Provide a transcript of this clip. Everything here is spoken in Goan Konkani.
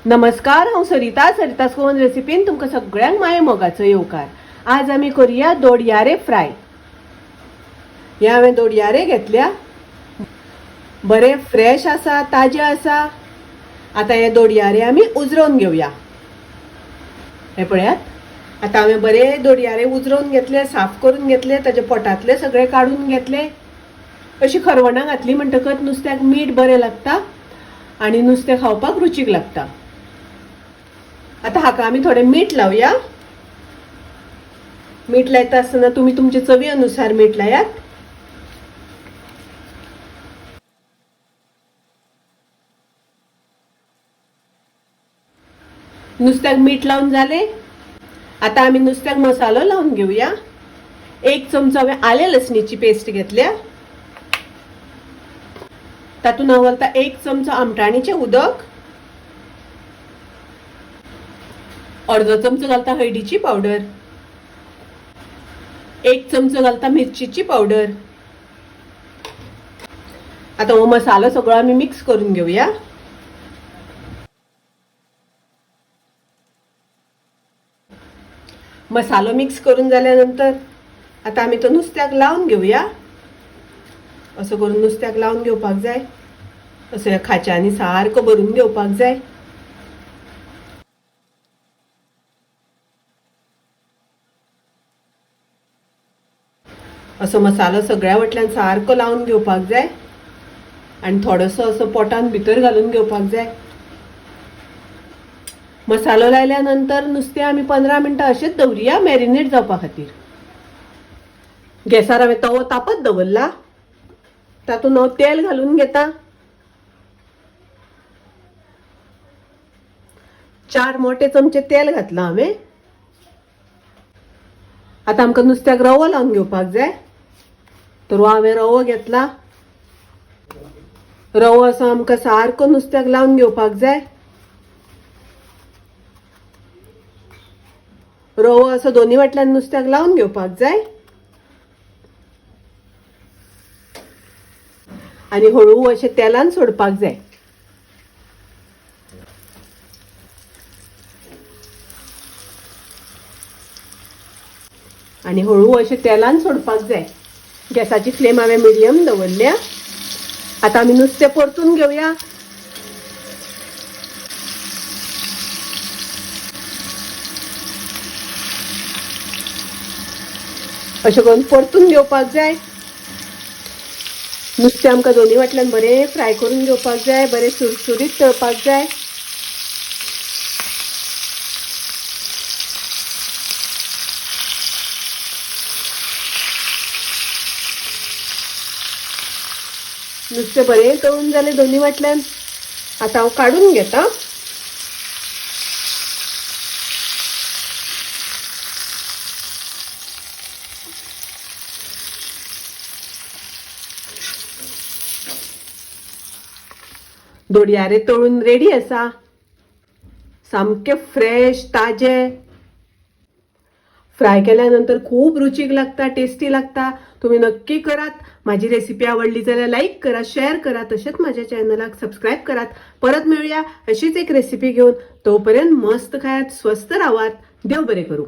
नमस्कार, हांव सरिता. सरितास गोवन रेसिपीन तुमकां सगळ्यांक माये मोगाचो येवकार. आज आमी करुया दोडयारे फ्राय. हे हांवें दोडयारे घेतल्या, बरे फ्रेश आसा, ताजे आसा. आतां हे दोडयारे आमी उजरोवन घेवया. हे पळयात, आतां हांवें बरे दोडयारे उजरोवन घेतले, साफ करून घेतले, ताजे पोटांतले सगळे काडून घेतले. अशी खरवणां घातली म्हणटकच नुस्त्याक मीठ बरें लागता आनी नुस्तें खावपाक रुचीक लागता. आतां हाका आमी थोडें मीठ लावया. मीठ लायता आसतना तुमी तुमचे चवी अनुसार मीठ लायात. नुस्त्याक मीठ लावन जालें. आतां आमी नुस्त्याक मसालो लावन घेवया. 1 चमचो हांवें आलें लसणीची पेस्ट घेतल्या, तातूंत हांव घालता 1 चमचो आमटाणीचें उदक, अर्दो चमचो घालता हळदीची पावडर, 1 चमचो घालता मिरचीची पावडर. आतां हो मसालो सगळो आमी मिक्स करून घेवया. मसालो मिक्स करून जाल्या नंतर आतां आमी तो नुस्त्याक लावन घेवया. असो करून नुस्त्याक लावन घेवपाक जाय. असो ह्या खाच्यांनी सारको भरून घेवपाक जाय. असो मसालो सगळ्या वटल्यान सारको लावन घेवपाक जाय आनी थोडोसो असो पोटान भितर घालून घेवपाक जाय. मसालो लायल्या नंतर नुस्तें आमी 15 मिनटां अशेंच दवरुया मॅरिनेट जावपा खातीर. गॅसार हांवें तवो तापत दवरला, तातूंत हांव तेल घालून घेता. 4 मोठे चमचे तेल घातलां हांवें. आतां आमकां नुस्त्याक रवो लावन घेवपाक जाय, तर हांवें रवो घेतला. रवो असो आमकां सारको नुस्त्याक लावन घेवपाक जाय. रवो असो दोनी वाटल्यान नुस्त्याक लावन घेवपाक जाय आनी हळू अशें तेलान सोडपाक जाय. आनी हळू अशें तेलान सोडपाक जाय. गॅसाची फ्लेम हांवें मिडियम दवरल्या. आतां आमी नुस्तें परतून घेवया. अशें करून परतून घेवपाक जाय. नुस्तें आमकां दोनी वाटल्यान बरें फ्राय करून घेवपाक जाय, बरें सुरसुरीत तळपाक जाय. नुस्तें बरें तळून जालें दोनी वाटल्यान. आतां हांव काडून घेता. दोडयारे तळून रेडी आसा, सामके फ्रेश ताजे. फ्राय केल्या नंतर खूब रुचीक लागता, टेस्टी लागता. तुम्ही नक्की करात. माझी रेसिपी आवडली जाल्यार लाईक करा, शेअर करा, तशेंच माझ्या चॅनलाक सबस्क्राईब करात. परत मेळूया अशीच एक रेसिपी घेऊन. तोपर्यंत मस्त खायात, स्वस्थ राहात. देव बरे करू.